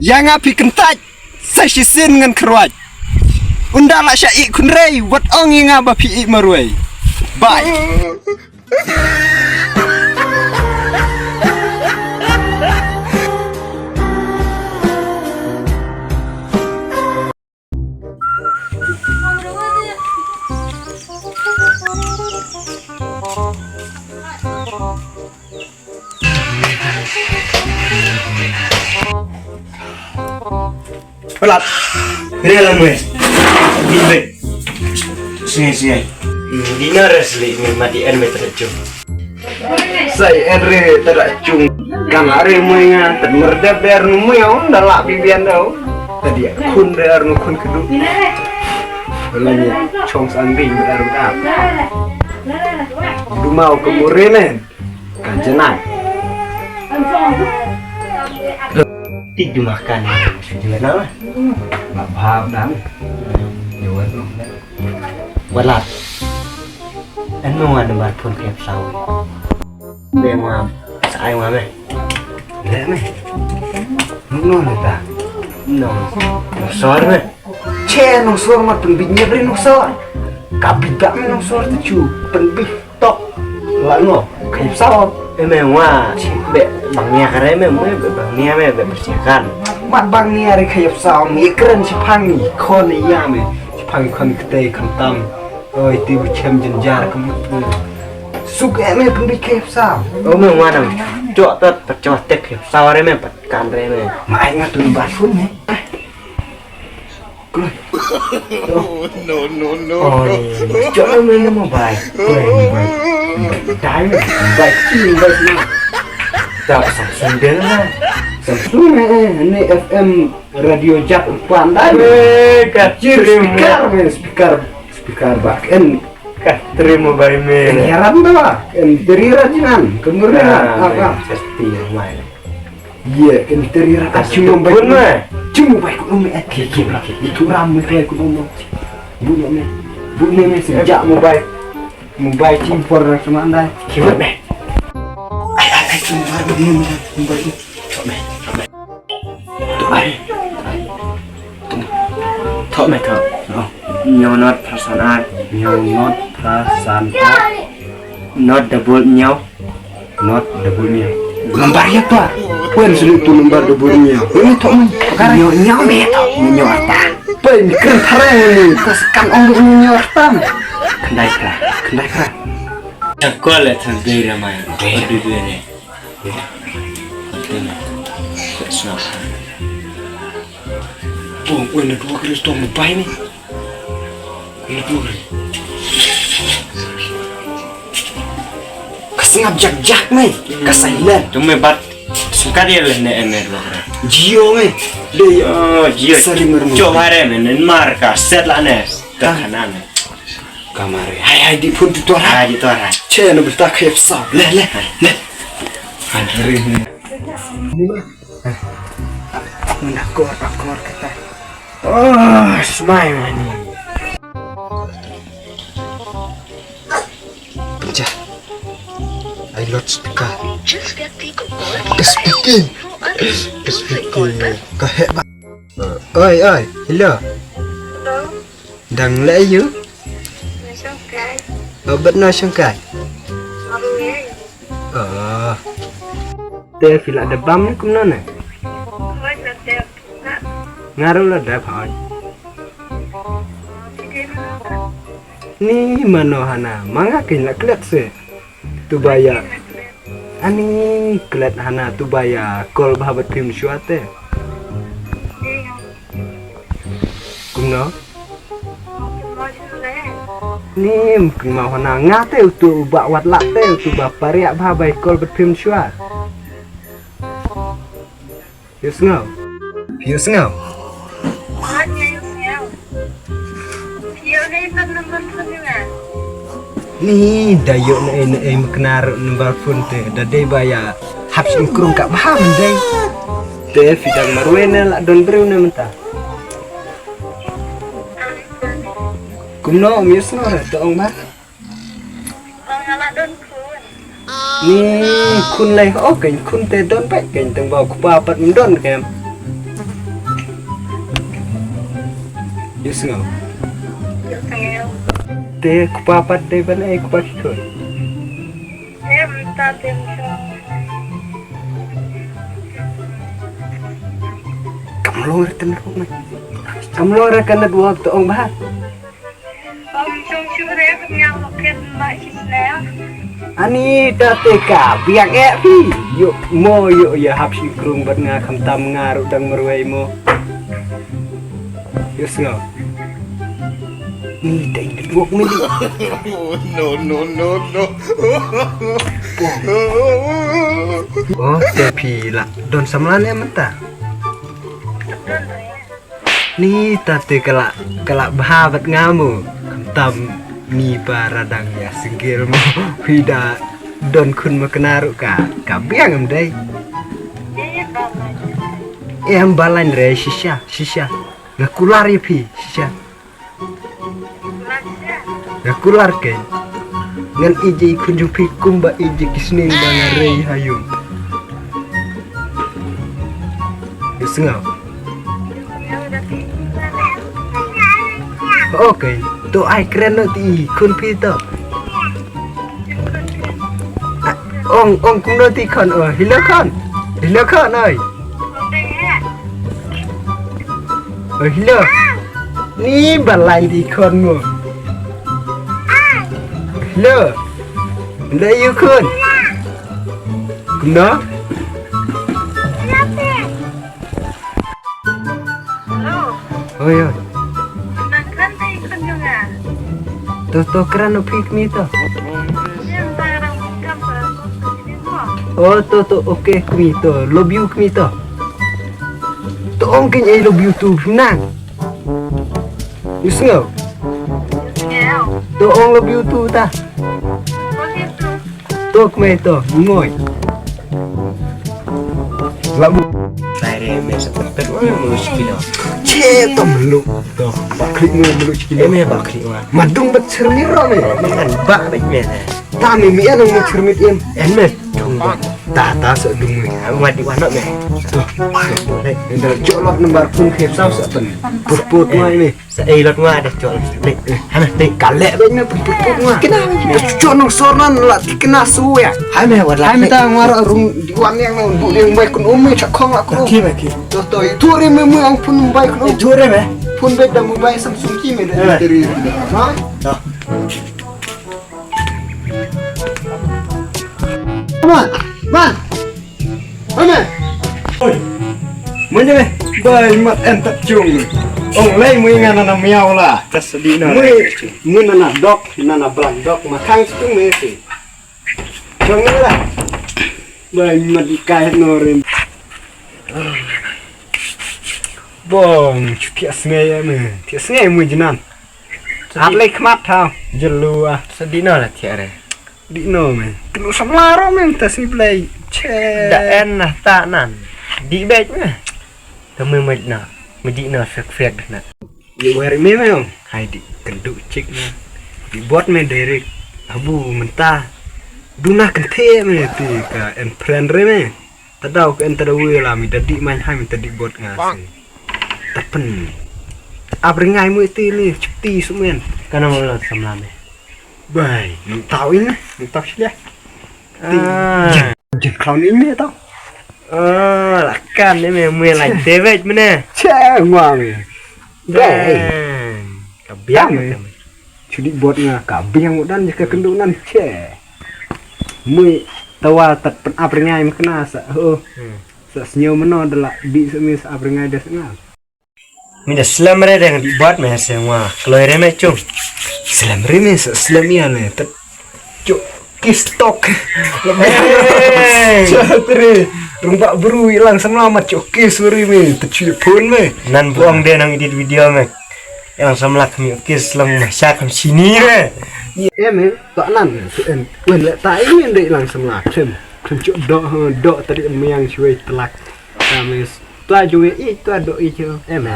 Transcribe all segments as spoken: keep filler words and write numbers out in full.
Ïa nga phi kyntait, sa shisien ngan kyrwat. Ynda la sha ïeh khun rei, wat ong ïa nga ba phi ïeh marwei. Bye. Palat. Re la mwe. Di be. Sini sini. Di na resli ni mati en meter cung. Sai en re tada cung. Kan are mwe nga tad merdep der nu mwe on da la bibian dau. Tadi khun der nu khun kedu. Lagi chong sang ding der da. Dumau ke mure nen. Kan jenang. Tik du makan. Sejela na. Bab bab dang. Jawat no. Walat. Anu wan bar pun kep sau. Be ngam. Sa ai ngam eh. Le me. No no ta. No. Sor me. Che nong sor mat pynbit nyep ri nong sor. Ka bit bak me nong sor te chu pynbit tok. La ngo. Ka ip sao. Em em wa. Be bang nia kare me mwe be bang nia me be bersihkan. Mat bang nia ri ka ip sao me kren si pang ni kon ni ya me. Si pang kon kete kon tam. Oi ti bu chem jenjar ka mut. Suk em em pynbit ka ip sao. O me wa nang. Chok tat pat chok tek ka ip sao re me pat kan re me. Ma ai nga tu ba sun me. No, no, no. Oh, no, no. Jom main mobile. Mobile, mobile. Dai, mobile, mobile na. Tak Samsung dia lah. Samsung eh, ni F M radio jack pandai. Weh, kacir speaker, men speaker, speaker bak en. Kacir mobile men. Heran tu lah. En dari rajinan, kemudian apa? Safety yang lain. Ye, kan teri rata cuma baik. Cuma baik ku umi eh. Ki ki ki tu ram ni baik ku umi. Bu ni. Bu ni ni sejak mobile. Mobile cing por rasa mandai. Ki bu ni. Ai ai ai cuma baru ni ni. Cuma baru. Cuma baru. Tu ai. Tu me tu. Nyaw not perasaan. Nyaw not perasaan. Not double nyaw. Not double nyaw. Nambar ïa pa? Wen sini tu nambar double nyaw. Wen to man. Nyaw nyaw me to. Nyaw arta. Pai ni kren thare ni. Kas kan ong nyaw arta. Kendai kra. Kendai kra. Call it a day, Ramai. Day. What do you do in it? What do you do? That's not. Oh, wen na dua kali stop mobile ni. Wen na dua kali. Ka sngap jak jak me. Ka silent. Tu me bat. Sngkat ïa le ne ne dua kali. Jio me. De. Oh, Jio. Sorry mer. Coba re me ne mar ka set la ne. Ka khana me. Kamare. Hai hai di phone tu tora. Hai di tora. Che no bista khep sa. Le le le. Hai re. Muna kor akor kata. Oh, smai mani. Pecah. Ai lot speaker. Ke speaker. Ke speaker. Ka hebat. Oi oi, hello. Dang leh ïa u? Obat na shangkai. Oh. Te phi la dep bam ne kumno ne? Nga ruh la dep hoi. Ni mano hana, ma nga kein la klet se. Tu ba ïa. Ani klet hana tu ba ïa kol bha bad phim shuwa te. Kumno? Nim kynmaw hana nga te utu uba wat lak te utu ba pariah bha bai kol bad phim shuwa. Ïohsngew. Ïohsngew. Ni da ïoh na ei na ei meknar number phone te da dei ba ïa hap sngewkrung ka bha mendei. Te phi dang marwei ne la don briew ne mynta. Kumno ym ïohsngew re to ong ba. Ni khun lei ka ok kein khun te don peit kein tang ba u kpa pat ym don kem. Sngew. Te kpa pat dei ban ai kpa ki khun. Em ta tem so. Kam long re kan long. Kam long re kan dua to ong ba. Om chung chu re kan yang loket ma chi sne. Ani ta te ka biang eh phi. Yo mo yo ya hap shi krung bat nga kham tam nga ru dang marwei mo. Yo sngew. Ni dai ni wok mi. No, no, no, no. Oh, te phi la don samla ne mynta. Ni ta te kala kala bha bat nga mo. Kam tam ni para dang ya single mo. Phi da don khun ma kena ru ka ka biang em dai. Em balan re shisha shisha. Nga kular ya phi shisha. Nga kular ke. Ngan ije i khun jong phi kumba ije ki sning ba nga rei ha ïum. Ïa sngew. Okay, to ai kren no ti i khun phi to. Ah, ong ong kumno ti khun, oh, hello khun. Hello khun oi. Oi, hello. Ni balai di khun mo. Hello. Hello, you khun. Kumno? Hello. Oi, oi. Nang kren dei khun jong nga. To, to, kren u phi kmie to. Ïa, nang rang kam pa ko. Oh, to, to, okay kmie to. Love you kmie to. To ong kin I love you too, nang. Ïa sngew. Ïa. To ong love you too ta. Love you too. To kmie to, ngoi. Lagu. Sai re me sa pet wa me mulu sikilo. Che to mulu. To, bakli me mulu sikilo. Eh, me bakli wa. Madung bat sermiro me. Mangan bak me. Ta me mi ano me sermit em. En me. Tung ba. Ta ta sa dung me. Wa di wa no me. To. Dal jolot number phone khep sau sa pen. Put put wa me. Sa ei lot ngwa da chol. Hana te kale be me pun pun ngwa. Kena me chon nong sor nan la ti kena su ya. Hai me wad la. Hai me ta ngwa ra rung di wan yang nong du yang bai kun um me chak khong la kun um. Ki me ki. To to itu re me mu ang pun bai kun um. Itu re me. Pun be da mu bai Samsung ki me da teri. Ha? Man, man. Ame. Oi. Mane me. Bai mat en tap chung. Ong lei mui nga na na miau la. Tas di na. Mui mui na na dok, na na blang dok ma khang chung me si. Chung me la. Bai mat di kai no rim. Bong, chu kia sngai me. Kia sngai mui jinan. At lei khmat thaw. Jelu ah. Sa di no la thiare. Di no me. Kenu samla ro me ta si play. Che. Da en na ta nan. Di bek me. Ta me me na. Me di no fek fek na. Ye wer me me ong. Hai di kendu chik me. Di bot me direct. Abu menta. Duna kenthe me ti ka en friend re me. Ta daw ka en ta daw wi la mi ta di man hai mi ta di bot nga si. Ta pen. Ap ringai mu ti li chupti sumen. Kana mo la samla me. Bai, nang taw in, nang taw sila. Ah. Jin, jin clown in me taw. Ah, la kan ni me mu la te vet mene. Che ngwa me. Bai. Ka biang me. Chudi bot nga ka biang u dan je ka kendu nan che. Mui tawa tat pen ap ringai me kena sa. Oh. Sa sngew meno da la di sa mi sa ap ringai da sa nga. Mi da slem re dang di bot me se ngwa. Kloi re me chung. Slem re me sa slem ia me tat. Chuk kis tok. Hey. Chatri. Rung bak bru ilang sama mat chuk kis re me tat chui pun me. Nan buang de nang edit video me. Yang samla kami kis lang masak kam sini re. Em em tak nan em. Wen le ta ini ndai lang samla klem. Klem chuk dok dok tadi miang chui telak. Kamis. Tua jong i tua do i jo. Em.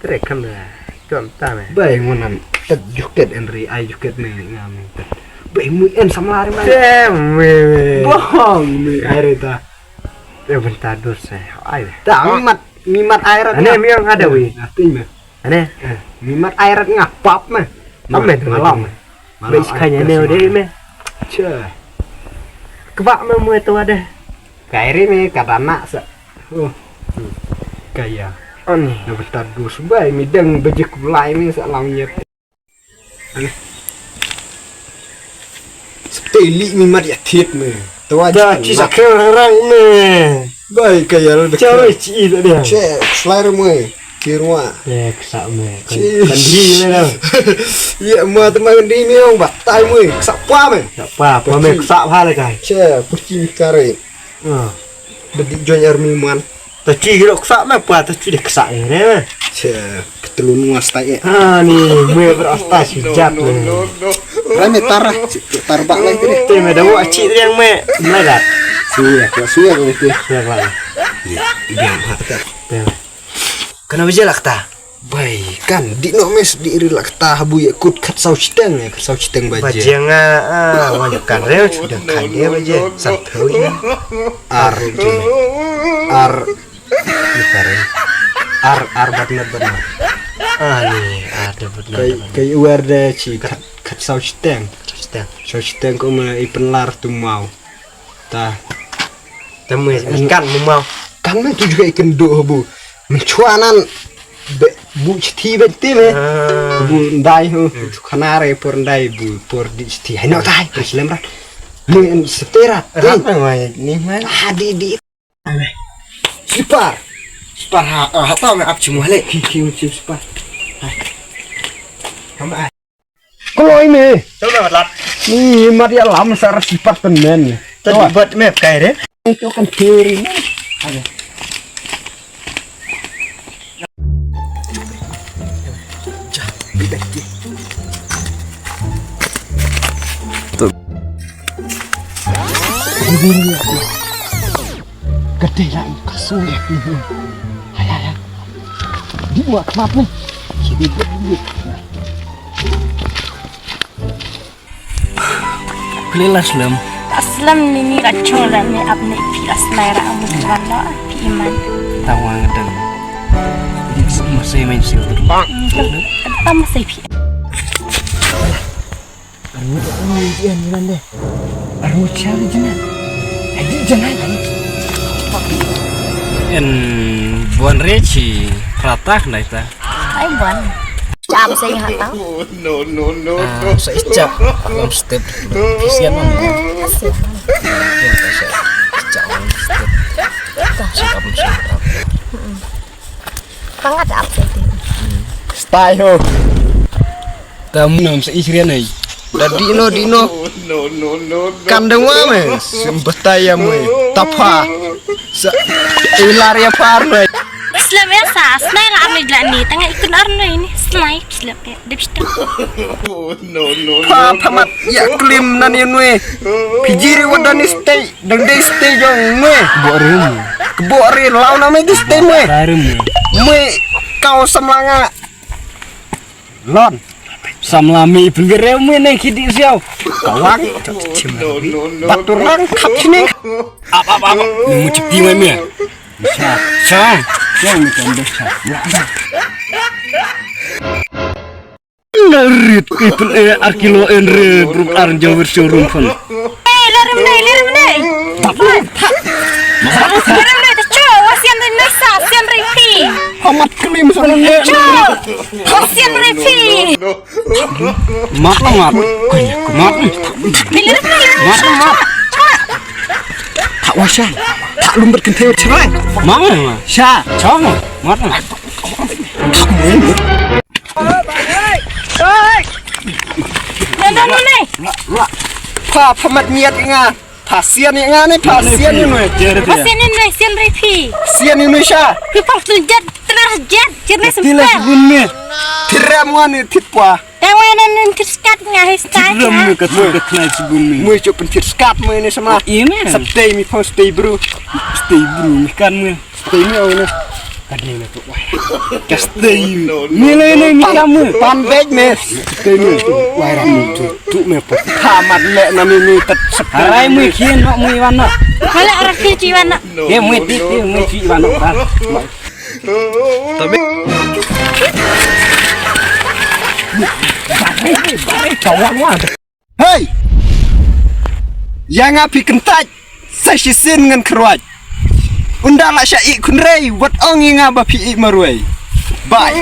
Trek kam da. Chom ta me. Bai ngunan. Tet juket en ri ai juket me ngam. Bai mu en samla ri mai. Tem me. Bohong me ai re ta. Te benta dur se. Ai. Ta mi mat mi mat ai ra. Ane mi ang ada wi. Atin me. Ane, mi mat ai rat nga pap me. Ame, malam me. Bai skanya ne ode me. Che. Kebak me mue tu ade. Kairi me kadana sa. Oh. Kaya. Ani. Na betar dus bai mi deng bejek kulai me sa lam nyet. Septeli mi mat ya thiet me. Tawa ta chi sa khel rang me. Bai kaya lo de. Charo chi ida dia. Che, slai me. Kirwa. Ye ksa me. Kan di me na. Ye ma te ma kan di me ong batai me. Ksa pa me. Ksa pa, pa me ksa pa le kai. Che, perci kare. Ah. Bedi join army man. Ta chi giro ksa me pa ta chi de ksa e re. Che petelun was ta e. Ha ni me bra sta si jat ne. Ra me tar, tar bak lai te. Te me da wa chi riang me. Me da. Suya, suya ko te. Suya ba. Ni, dia ha ta. Te. Kana baje lakta. Bai kan di no mes di ri lakta habu ya kut khat sau chiteng ya khat sau chiteng baje. Baje nga ah wan kan reu sudah kan dia baje. Sampai ya. Ar jeme. Ar. Ni kare. Ar ar bat nat bat nat. Ah ni ar de bat nat. Kai kai war de chi khat khat sau chiteng. Chiteng. Sau chiteng ko ma i penlar tu mau. Ta. Ta mui kan mu mau. Kan men tu juga ikan do bu. Menchua nan be bu chiti ben ti me. Ah. Bu ndai hu. Khana re por ndai bu por di chiti. Hai no tai. Slem rat. Ni setera. Rat mai ni mai. Ah di di. Sipar. Sipar ha ha ta me ap chimu hale. Ki ki chimu sipar. Hai. Kama ai. Kloi me. Coba lat. Ni mat ya lam sar sipar ten men. Tadi buat me kai re. Itu kan teori me. Ada. Tuh. Gede lah kasur ya. Hai hai hai. Di buat map ni. Sini buat dulu. Kuli la slem. Aslam ni ni ra chong la ni ap ni pi asmai ra amu tuan lo pi iman. Tawang dang. Dik sum se men sil. Tam se pi. Arngut ni dia ni nande. Arngut siapa jena? Adi jena kan. En buan reci rata kena ita. Ai buan. Cham sa ïa ta. No no no. Ah, sa icha. Alam step. Kisian am. Kasian. Ya, sa icha alam step. Sa alam step. Pangat ap sa ti. Stai ho. Tam nam sa ichrian ai. Da dino dino. No no no. Kan dengwa me. Sembatai ya me. Tapa. Sa ilar ya par me. Islam ya sa, snai la amni dlani, tanga ikun arno ini, snai, Islam ya, dep sta. Pa pamat ya klim nani nwe. Pijiri wadani stay, dang day stay jong nwe. Bo rim. Bo ri lau na me di stay nwe. Rim. Nwe kau samlanga. Lon. Samla mi penggerew mi ne kidi siau. Kawang. Batur lang kap sini. Ap ap ap. Ni mu cip ti mai mi. Sa. Sa. Yang mi kan desa. Narit ipel e arkilo en re bruk ar jawir showroom fan. Ei, lerem nei, lerem nei. Lerem nei, ta cho, wa sian re nei sa, sian re pi. Hamat klim sa ne. Cho, wa sian re pi. Mat la mat. Mat. Ei, lerem nei, lerem nei. Mat la mat. Ta wa sha. Ta lum ber kenteu cerai. Mat la mat. Sha. Cho mat. Mat la. Hey! Hey! Hey! Hey! Hey! Pha, pha mat ngiat nga. Pha sian nga ne, pha sian ni. Pha sian ni, sian ri phi. Sian ni sha. Phi pang tu jat, tenar jat, jernih sempet. Tila sibun ni. Tiram nga ni, tit pwa. Tang wa nan nan tit skat nga, hai skat. Tiram ni kat skat nai sibun ni. Mui cuk pen tit skat mui ni sama. Ina. Stay mi pang stay bro. Stay bro mi kan mui. Stay me au ne. Ka dei ne tu wai. Ka stay me. Ni le ne mi kamu. Pan bek me. Stay me tu wai ram tu. Tu me pa. Ka mat le na mi mi tat sep. Arai mu kien no mu iwan no. Kala arak ki ci iwan no. Ye mu ti ti mu ci iwan no. Tabe. Hey! Ïa nga phi kyntait sa shisien ngan kyrwat. Ynda la sha ïeh khun rei wat ong ïa nga ba phi ïeh marwei. Bye.